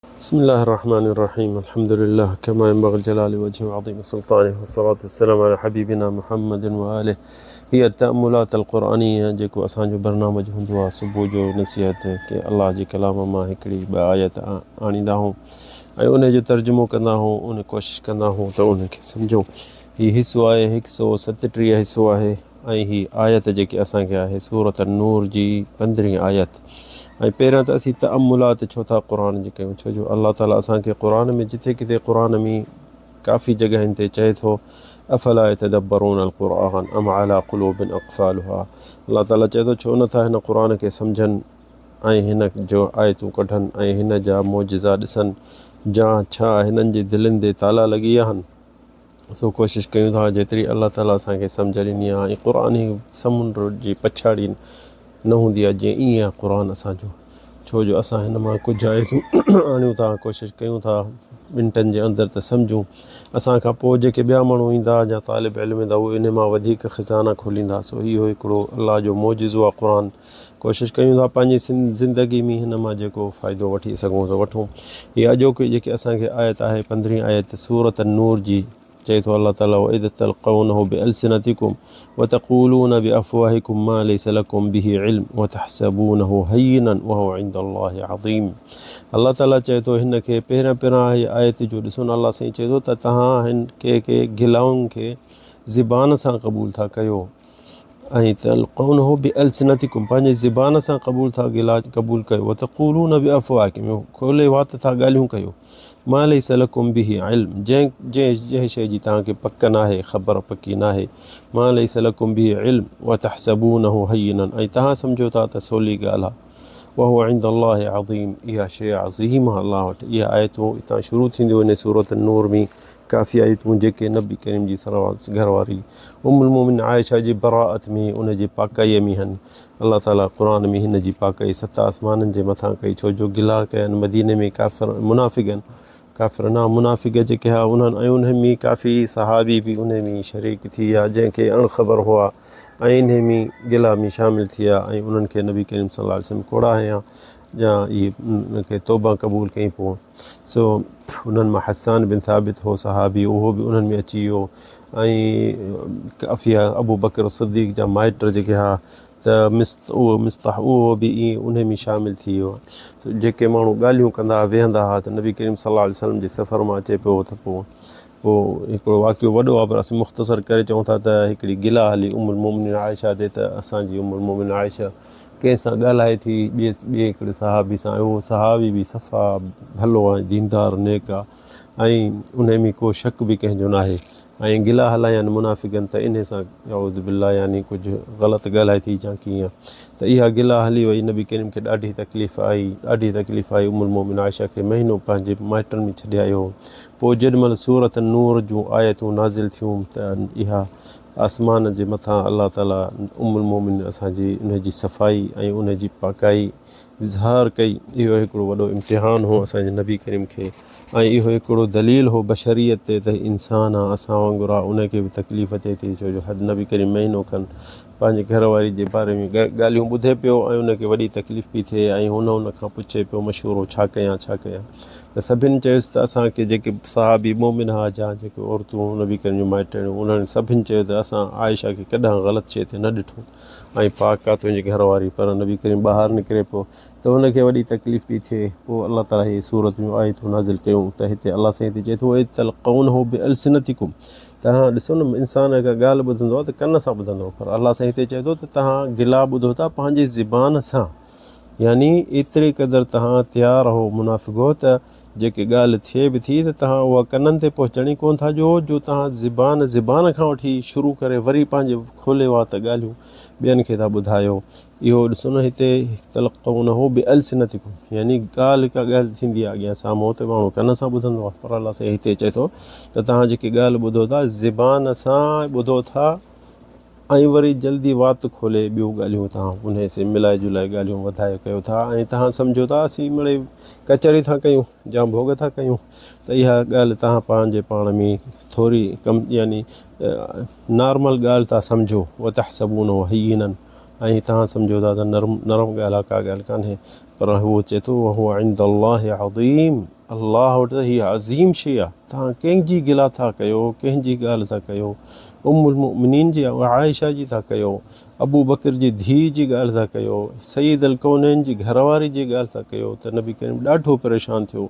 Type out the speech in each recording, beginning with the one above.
بسم الله الرحمن الرحيم الحمد لله كما ينبغي لجلال وجهه وعظيم سلطانه والصلاة والسلام على حبيبنا محمد وآله. هي التأملات القرآنية جيڪو اسان جو برنامج هوندو آهي صبح جو نصيحت ڪي الله جي ڪلام مان هڪڙي ٻه آيت آڻيندا آهيون ۽ ان جو ترجمو ڪندا آهيون ان ڪوشش ڪندا آهيون ته ان کي سمجهون. هي حصو آهي هڪ سو 37 حصو آهي ۽ هي آيت جيڪي اسان کي آهي سورة النور جي 15 آيت. ۽ پهريان ته اسين تأملات ڇو ٿا قرآن جي ڪيون؟ ڇو جو الله تعالي اسان کي قرآن ۾ جٿي ڪٿي قرآن ۾ ڪافي جڳهين تي چئي ٿو افلا يتدبرون القرآن ام على قلوب اقفالها. الله تعالي چئي ٿو ڇو نٿا هن قرآن کي سمجهن ۽ هن جو آيتون ڪڍن ۽ هن جا معجزا ڏسن، جا ڇا هنن جي دلين تي تالا لڳي ويا آهن؟ سو ڪوشش ڪيون ٿا جيتري الله تعالي اسان کي سمجهه ڏني آهي ۽ قرآن هي سمنڊ جي پڇاڙي نه هوندي آهي جيئن ائين آهي قرآن اسان جو، ڇو جو اسان هن مان ڪجهه آيتون آڻيون ٿا ڪوشش ڪيون ٿا منٽن جي اندر ته سمجهون. اسان کان پوء جيڪي ٻيا ماڻهو ايندا يا طالب علم ايندا اهي ان مان وڌيڪ خزانا کوليندا. سو اهو هڪڙو الله جو معجزو آهي قرآن. ڪوشش ڪيون ٿا پنهنجي زندگي ۾ هن مان جيڪو فائدو وٺي سگهون سو وٺون. هي اڄوڪي جيڪي اسان کي آيت آهي 15 آيت سورة النور جي، چئي ٿو الله تعالي واذ تلقونه بالسنتكم وتقولون بافواهكم ما ليس لكم به علم وتحسبونه هينا وهو عند الله عظيم. الله تعالي چئي ٿو هن کي پهريان پهريان هي آيت جو ڏسو نه، الله سائين چئي ٿو ته توهان هن ڪي ڪي گلائن کي زبان سان قبول ٿا ڪيو ۽ تلقونه بالسنتكم پنهنجي زبان سان قبول ٿا گلا قبول ڪيو، وتقولون بافواهكم کولي وات ٿا ڳالهيون ڪيو، ما ليس لكم به علم جنهن جنهن شيء جي توهان کي پڪ ناهي، خبر پڪي ناهي، ما ليس لكم به علم وتحسبونه هينا ۽ توهان سمجهو ٿا ته سولي ڳالهه آهي، وهو عند الله عظيم اها شيء عظيم آهي الله وٽ. اها آيتون اتان شروع ٿينديون آهن سورة النور ۾ ڪافي آيتون جيڪي نبي ڪريم جي صلي الله عليه وسلم گهر واري ام المومنين عائشه جي براءت ۾ ان جي پاڪائي ۾ هن. الله تعالي قرآن ۾ هن جي پاڪائي ست آسمانن جي مٿان ڪئي، ڇو جو گلا ڪيا مديني ۾ ڪافر منافقن، ڪافر نه منافق جيڪي هئا انهن، ۽ انهن ۾ ڪافي صحابي به انهي ۾ شريڪ ٿي ويا جنهن کي اڻ خبر هئا ۽ انهي ۾ گلا ۾ شامل ٿي ويا ۽ انهن کي نبي ڪريم صلي الله عليه وسلم ڪوڙا هنيا يا اهي انهن کي توبه قبول ڪئي. پوء سو انهن مان حسان بن ثابت هو صحابي، اهو به انهن ۾ اچي ويو ۽ ڪافي ابو بڪر صديق جا مائٽ جيڪي هئا ته اهو مصطح اهو به ائين انهي ۾ شامل ٿي ويو. جيڪي ماڻهو ڳالهيون ڪندا هئا ويهندا هئا ته نبي ڪريم صلي الله عليه وسلم جي سفر مان اچي پيو ته پوء هڪڙو واقعو وڏو آهي پر اسين مختصر ڪري چئون ٿا ته هڪڙي گلا هلي ام المومنين عائشه تي ته اسان جي ام المومنين عائشه ڪنهن سان ڳالهائي ٿي ٻئي ٻئي هڪڙي صحابي سان، اهو صحابي به صفا ڀلو ۽ ديندار نيڪ آ ۽ انهي ۾ ڪو شڪ به ڪنهن جو ناهي ۽ گلا هلايان منافقن ته انهي سان اعوذ بالله يعني ڪجهه غلط ڳالهائي ٿي يا ڪيئن ته اها گلا هلي وئي. نبي ڪريم کي ڏاڍي تڪليف آئي، ڏاڍي تڪليف آئي. ام المومن عائشه کي مهينو پنهنجي مائٽن ۾ ڇڏي آيو هو. پوء جيڏي مهل سورة النور جون آيتون نازل ٿيون ته اها آسمان جي مٿان الله تعالي ام المومنين اسان جي انهي جي صفائي ۽ انهي جي پاڪائي اظهار ڪئي. اهو هڪڙو وڏو امتحان هو اسان جي نبي ڪريم کي ۽ اهو هڪڙو دليل هو بشريت تي ته هي انسان آ اسان وانگر آ انهي کي به تڪليف ٿئي ٿي، ڇو جو حد نبي ڪريم مهينو کن پنهنجي گهر واري جي باري ۾ ڳالهيون ٻڌي پيو ۽ ان کي وڏي تڪليف پئي ٿئي ۽ هن ان کان پڇي پيو مشورو ڇا ڪيان ڇا ڪيان ته سڀن چيس ته اسان کي جيڪي صحابي مومن ها جا جيڪي عورتون نبي ڪريم جون مائٽياڻيون انهن سڀن چيو ته اسان عائشه کي ڪڏهن غلط شيء تي نه ڏٺو ۽ پاڪ آ تنهنجي گهر واري، پر نبي ڪريم ٻاهر نڪري پيو ته ان کي وڏي تڪليف پئي ٿئي. پوء الله تعالي هي سورت جون آيتون نازل ڪيون ته هتي الله سائين هتي چئي ٿو اذ تلقونه بالسنتڪم توهان ڏسو نه انسان اگر ڳالهه ٻڌندو آهي ته ڪن سان ٻڌندو آهي پر الله سائين هتي چئي ٿو ته توهان گلا ٻڌو ٿا پنهنجي زبان سان، يعني ايتري قدر توهان تيار هو منافقو ته جيڪي ڳالهه ٿئي به ٿي ته توهان اها ڪنن تي پهچڻ ئي ڪونه ٿا ڏيو جو توهان زبان زبان کان وٺي شروع ڪري وري پنهنجي کولي وات ڳالهيون ٻين کي ٿا ٻڌايو. اهو ڏسو نه هتي تلقونه بالسنتڪم يعني ڳالهه ڪا ڳالهه ٿيندي آهي اڳيان سامهون ته ماڻهو ڪن سان ٻڌندو آهي پر الله سائين هتي چئي ٿو ته توهان جيڪي ڳالهه ٻڌو ٿا زبان سان ٻڌو ٿا ۽ وري جلدي وات کولي ٻيون ڳالهيون توهان انهي سين ملائي جلائي ڳالهيون وڌائي ڪيو ٿا ۽ توهان سمجهو ٿا اسين مڙئي ڪچهري ٿا ڪيون يا ڀوڳ ٿا ڪيون ته اها ڳالهه توهان پنهنجي پاڻ ۾ ٿوري ڪم يعني نارمل ڳالهه ٿا سمجهو. وتحسبونه هينا ۽ توهان سمجهو ٿا ته نرم نرم ڳالهه آ ڪا ڳالهه ڪانهي پر هو چئي ٿو وهو عند الله عظيم الله وٽ ته هي عظيم شيء آ توهان ڪنهن جي گلا ٿا ڪيو ڪنهن جي ڳالهه ٿا ڪيو ام المؤمنين جي عائشه جي ٿا ڪيو ابو بڪر جي ڌيء جي ڳالهه ٿا ڪيو سيد الڪونين جي گهر واري جي ڳالهه ٿا ڪيو ته نبي ڪريم ڏاڍو پريشان ٿيو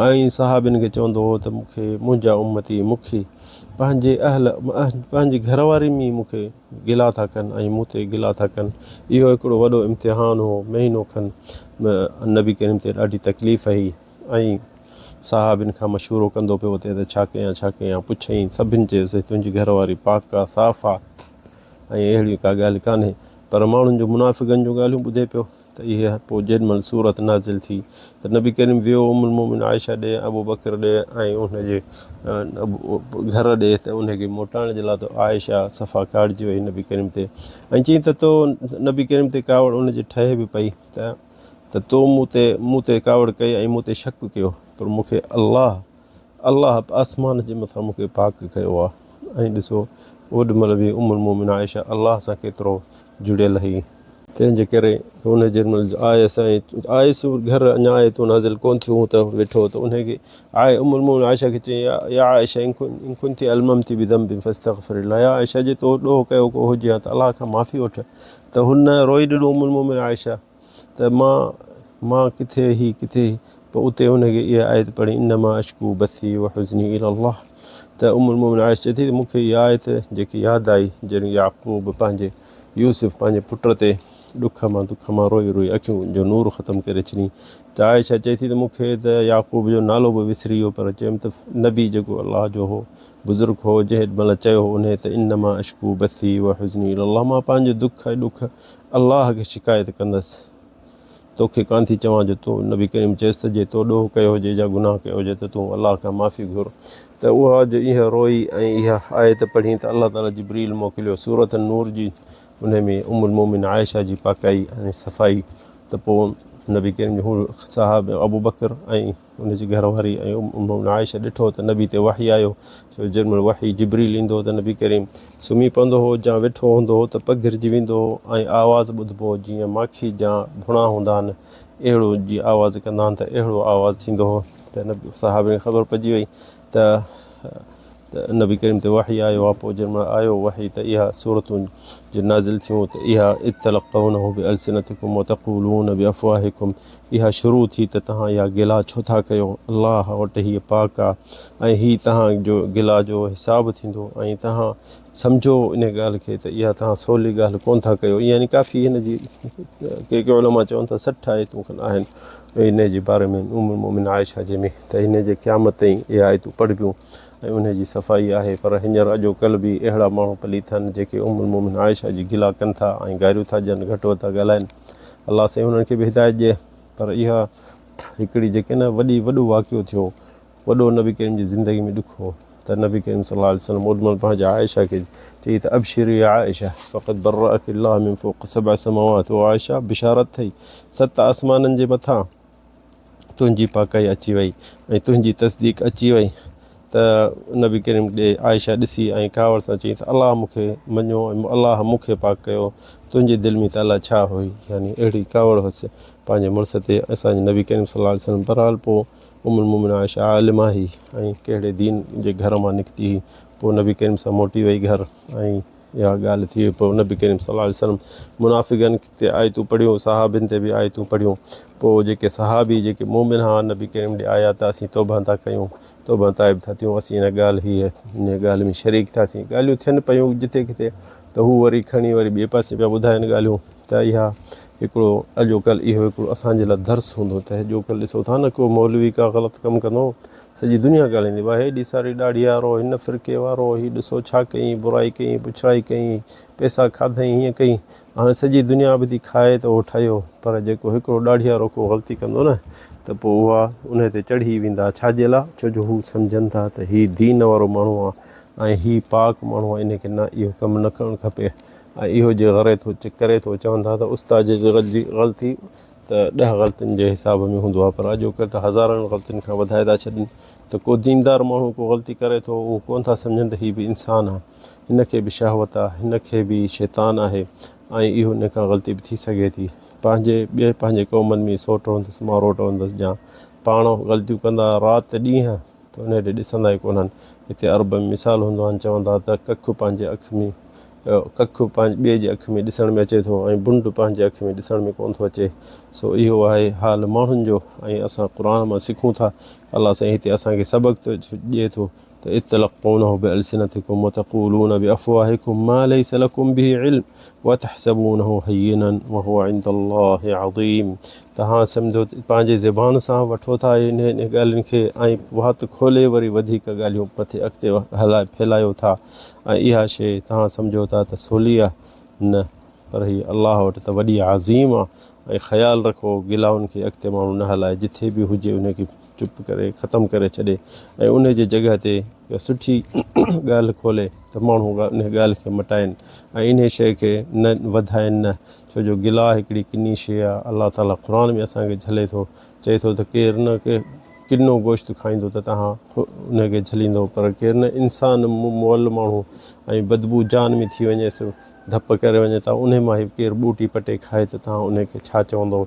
۽ صحابين کي چوندو هو ته مون کي منهنجا امتي مون کي پنهنجي اهل پنهنجي گهر واري ۾ مون کي گلا ٿا ڪن ۽ مون تي گلا ٿا ڪن. اهو هڪڙو وڏو امتحان هو. مهينو کن نبي ڪريم تي ڏاڍي تڪليف هئي ۽ صحابين کان مشورو ڪندو پيو وتي ته ڇا ڪيان ڇا ڪيان. پڇيائين سڀن چيس تنهنجي گهر واري پاڪ آ صاف آ ۽ اهڙي ڪا ڳالهه ڪانهي پر ماڻهن جون منافقن جون ڳالهيون ٻڌي پيو. ته اها پوء جيڏي مهل سورت نازل ٿي ته نبي ڪريم ويو ام المومن عائشه ڏي ابوبڪر ڏي ۽ ان جي گهر ڏي ته ان کي موٽائڻ جي لاء ته عائشه صفا ڪاڙجي وئي نبي ڪريم تي ۽ چيائين ته تو نبي ڪريم تي ڪاوڙ ان جي ٺهي به پئي ته ته تو مون تي مون تي ڪاوڙ ڪئي ۽ مون تي شڪ ڪيو پر مون کي الله الله آسمان جي مٿان مون کي پاڪ ڪيو آ ۽ ڏسو اوڏ مھل به ام المومن عائشه الله سان ڪيترو جڙيل ھئي. تنهن جي ڪري ان جنھن مھل آيس ۽ آيس گھر اڃا آيتون نازل ڪون ٿيون ھون ته ويٺو ته انھي کي آئي ام المومن عائشه کي چيائين يا عائشه ان كنت الممت بذنب فاستغفر الله يا عائشه جي تو ڏوھ ڪيو ڪو ھجي ھا ته الله کان معافي وٺ ته ھن روئي ڏنو ام المومن عائشه ته مان مان ڪٿي هي ڪٿي هي پوء اتي ان کي اها آيت پڙهي انما اشڪو بثي وحزني الي الله ته ام المومن عائشه چئي ٿي ته مون کي اها آيت جيڪي ياد آئي جڏهن يعقوب پنهنجي يوسف پنهنجي پٽ تي ڏک مان دک مان روئي روئي اکيون جو نور ختم ڪري ڇڏي ته عائشه چئي ٿي ته مون کي ته يعقوب جو نالو به وسري ويو پر چيم ته نبي جيڪو الله جو هو بزرگ هو جنهن مهل چيو هو انهي ته انما اشڪو بثي وحزني الي الله مان پنهنجو دک ۽ ڏک الله کي شڪايت ڪندس توکي ڪانه ٿي چوان جو تون نبي ڪريم چيس ته جي تو ڏوهه ڪيو هجي يا گناهه ڪيو هجي ته تون الله کان معافي گهر ته اها جو اها روئي ۽ اها آيت پڙهي ته الله تعالي جبريل موڪليو سورة النور جي انهي ۾ ام المومن عائشه جي پاڪائي ۽ صفائي ته پوء نبي ڪريم جو هو صحابه ابوبڪر ۽ ان جي گهر واري ۽ ام المومنين عائشه ڏٺو ته نبي تي وحي آيو، سو جنهن مهل وحي، جبريل، ايندو هو ته نبي ڪريم سمهي پوندو هو جا ويٺو هوندو هو ته پگهرجي ويندو هو ۽ آواز ٻڌبو هو جيئن ماکي جا ڀڻا هوندا آهن اهڙو جيئن آواز ڪندا آهن ته اهڙو آواز ٿيندو هو ته نبي صحابين کي خبر پئجي وئي ته ته نبي ڪريم تي وحي آيو آهي پوء جنهن مهل آيو وحي ته اها سورتون جي نازل ٿيون ته اها اذ تلقونه بالسنتڪم وتقولون بافواهڪم اها شروع ٿي ته توهان اها گلا ڇو ٿا ڪيو الله وٽ هيء پاڪ آهي ۽ هي توهان جو گلا جو حساب ٿيندو ۽ توهان سمجهو ان ڳالهه کي ته اها توهان سولي ڳالهه ڪونه ٿا ڪيو يعني ڪافي هن جي ڪي ڪي علماء چون ٿا 60 آيتون کن آهن ان جي باري ۾ ام المؤمن عائشه جي ۾ ته هن جي قيامت تائين اهي آيتون پڙهبيون ۽ انهي جي صفائي آهي پر هينئر اڄوڪلهه به اهڙا ماڻهو پليت آهن جيڪي ام المومن عائشه جي گلا ڪن ٿا ۽ گاريون ٿا ڏين گهٽ وڌ ٿا ڳالهائن الله سائين انهن کي به هدايت ڏي پر اها هڪڙي جيڪي نه وڏي وڏو واقعو ٿيو وڏو نبي ڪريم جي زندگي ۾ ڏک هو ته نبي ڪريم صلي الله عليه وسلم اوڏي مهل پنهنجي عائشه کي چئي ته ابشري يا عائشه فقد برأك الله من فوق سبع سماوات او عائشه بشارت ٿئي ست آسمانن جي مٿان تنهنجي پاڪائي اچي وئي ۽ تنهنجي تصديق اچي وئي ته نبي ڪريم ڏي عائشه ڏسي ۽ ڪاوڙ سان چيائين ته الله مون کي مڃيو ۽ الله مون کي پاڪ ڪيو تنهنجي دل ۾ ته الائي ڇا هئي يعني اهڙي ڪاوڙ هيس پنهنجي مڙس تي اسان جي نبي ڪريم صلي الله عليه وسلم بهرحال پوء ام المومن عائشه عالمه هئي ۽ ڪهڙي دين جي گهر مان نڪتي هئي پوء نبي ڪريم سان موٽي وئي گهر ۽ اها ڳالهه ٿي وئي پوء نبي ڪريم صلي الله عليه وسلم منافقن تي آيتون پڙهيون صحابين تي به آيتون پڙهيون پوء جيڪي صحابي جيڪي مومن ها نبي ڪريم ڏي آيا ته اسين توبه ٿا ڪيون توبه تائب ٿا ٿيون اسين ان ڳالهه هي ان ڳالهه ۾ شريڪ ٿياسين ڳالهيون ٿين پيون جتي ڪٿي ته هو وري کڻي وري ٻئي پاسي پيا ٻڌائن ڳالهيون ته اها هڪڙو اڄوڪلهه اهو هڪڙو اسان جي لاء درس هوندو ته اڄوڪلهه ڏسو ٿا نه ڪو مولوي ڪا غلط ڪم ڪندو سڄي دنيا ڳالهائيندي واهه هيڏي ساري ڏاڙهي وارو هن فرقي وارو هي ڏسو ڇا ڪيائين برائي ڪيائين بڇڙائي ڪيائين پئسا کاڌائين هيئن ڪيائين هاڻي سڄي دنيا به ٿي کائي ته اهو ٺهيو پر جيڪو هڪڙو ڏاڙهي وارو ڪو غلطي ڪندو نه ته پوء اها انهي تي چڙهي ويندا ڇا جي لاء ڇو جو هو سمجهن ٿا ته هي دين وارو ماڻهو آهي ۽ هي پاڪ ماڻهو آهي انهي کي نه اهو ڪم نه ڪرڻ کپي ۽ اهو جي غري ٿو ڪري ٿو چون ٿا ته استاد جي غلطي ته ڏهه غلطين جي حساب ۾ هوندو آهي پر اڄوڪلهه ته هزارن غلطين کان وڌائي ٿا ڇڏين ته ڪو ديندار ماڻهو ڪو غلطي ڪري ٿو اهو ڪونه ٿا سمجهن ته هي به انسان آهي هن کي به شهوت آهي هن کي به شيطان آهي ۽ اهو ان کان غلطي به ٿي سگهي ٿي پنهنجي ٻئي پنهنجي قومن ۾ سوٽ هوندس ماروٽ هوندس جا پاڻ غلطيون ڪندا رات ڏينهن ته انهي ڏي ڏسندا ئي ڪونهن. هتي عرب ۾ مثال هوندو آهن چوندا ته ڪک پنهنجي اک ۾ ڪک ٻئي جي اک ۾ ڏسڻ ۾ اچي ٿو ۽ بنڊ پنهنجي اک ۾ ڏسڻ ۾ ڪونه ٿو اچي. سو اهو آهي حال ماڻهن جو ۽ اسان قرآن مان سکون ٿا. الله سائين هتي اسان کي سبق ڏئي ٿو ته اذ تلقونه بالسنتڪم وتقولون بافواهڪم ما ليس لڪم به علم وتحسبونه هينا وهو عند الله عظيم توهان سمجهو ته پنهنجي زبان سان وٺو ٿا انهن ڳالهين کي ۽ وات کولي وري وڌيڪ ڳالهيون مٿي اڳتي هلائي ڦهلايو ٿا ۽ اها شيء توهان سمجهو ٿا ته سولي آهي نه پر هي الله وٽ ته وڏي عظيم آهي ۽ خيال رکو گلائن کي اڳتي ماڻهو نه هلائي جٿي به هجي ان کي چپ ڪري ختم ڪري ڇڏي ۽ ان جي جڳهه تي ڪا سٺي ڳالهه کولي ته ماڻهو ان ڳالهه کي مٽائين ۽ انهي شيء کي نه وڌائين نه ڇو جو گلا هڪڙي ڪني شيء آهي الله تعالي قرآن ۾ اسان کي جهلي ٿو چئي ٿو ته ڪير نه ڪي ڪنو گوشت کائيندو ته توهان ان کي جهليندو پر ڪير نه انسان مئل ماڻهو ۽ بدبو جان ۾ ٿي وڃيس ڌپ ڪري وڃي ته انهي مان هي ڪير ٻوٽي پٽي کائي ته توهان انهي کي ڇا چوندو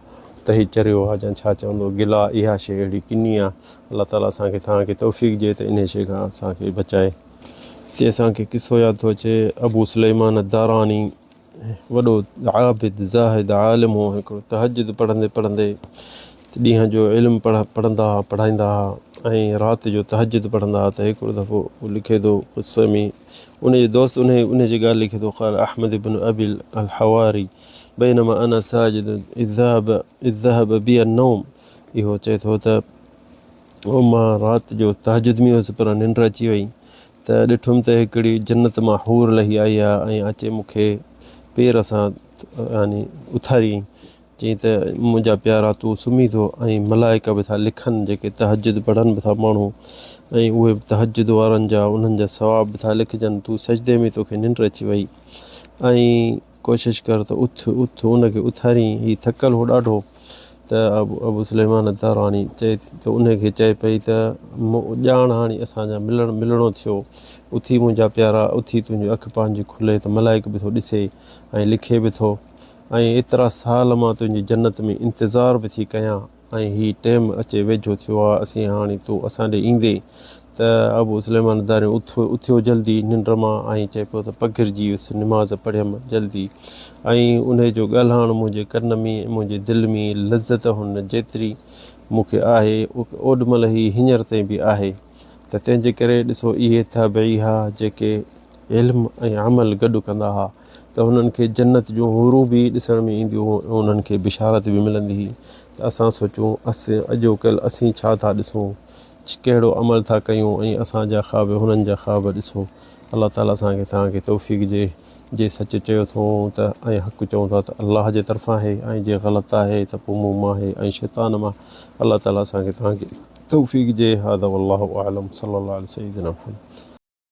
ته هي چريو آهي يا ڇا چوندو گلا اها شيء اهڙي ڪني آهي الله تعالي اسان کي توهان کي توفيق ڏئي ته انهي شيء کان اسان کي بچائي. هتي اسان کي قصو ياد ٿو اچي ابو سليمان الداراني وڏو عابد زاهد عالم هو هڪڙو تهجد پڙهندي پڙهندي ڏينهن جو علم پڙهندا هئا پڙهائيندا هئا ۽ رات جو تهجد پڙهندا هئا ته هڪڙو دفعو هو لکي ٿو قصي ۾ ان جي دوست ان ان جي ڳالهه لکي ٿو قال احمد بن ابي الحواري بينما انا ساجد اذ ذهب اذ ذهب بي النوم اهو چئي ٿو ته مان رات جو تهجد ۾ هوس پر ننڊ اچي وئي ته ڏٺم ته هڪڙي جنت مان حور لهي آئي آهي ۽ اچي مون کي پير سان يعني اٿاريائين. چيائين ته منهنجا پيارا تون سمهين ٿو ۽ ملائڪ به ٿا لکن جيڪي تهجد پڙهن به ٿا ماڻهو ۽ اهي به تهجد وارن جا انهن جا ثواب به ٿا لکجن تون سجدي ۾ توکي ننڊ اچي وئي ۽ ڪوشش ڪر ته اٿ اٿ ان کي اٿارين هي ٿڪل هو ڏاڍو ته ابو سليمان الداراني چئي ته ان کي چئي پئي ته ڄاڻ هاڻي اسان جا ملڻ ملڻو ٿيو اٿي منهنجا پيارا اٿي تنهنجي اک پنهنجي کلي ته ملائڪ به ٿو ڏسي ۽ لکي به ٿو ۽ ايترا سال مان تنهنجي جنت ۾ انتظار به ٿي ڪيان ۽ هي ٽيم اچي ويجهو ٿيو آ اسين هاڻي تون اسان ڏي ايندين ته ابو سليمان داري اٿ اٿيو جلدي ننڊ مان ۽ چئي پيو ته پگهرجي ويس نماز پڙهيم جلدي ۽ انهي جو ڳالهائڻ منهنجي ڪن ۾ ۽ منهنجي دل ۾ لذت هن جيتري مون کي آهي اوڏمهل هي هينئر تائين به آهي ته تنهن جي ڪري ڏسو اهي تابعي ها جيڪي علم ۽ عمل گڏ ڪندا ها ته هنن کي جنت جون حورون به ڏسڻ ۾ اينديون هيون ۽ انهن کي بشارت به ملندي هئي ته اسان سوچون اڄوڪلهه اسين ڇا ٿا ڏسون ڪهڙو عمل ٿا ڪيون ۽ اسان جا خواب هنن جا خواب ڏسو الله تعالي اسان کي توهان کي توفيق جي جي سچ چيو ٿو ته ۽ حق چئون ٿا ته الله جي طرفان آهي ۽ جي غلط آهي ته پوء مون مان آهي ۽ شيطان مان الله تعالي اسان کي توهان کي توفيق جي هذا والله اعلم صلي الله علي سيدنا محمد.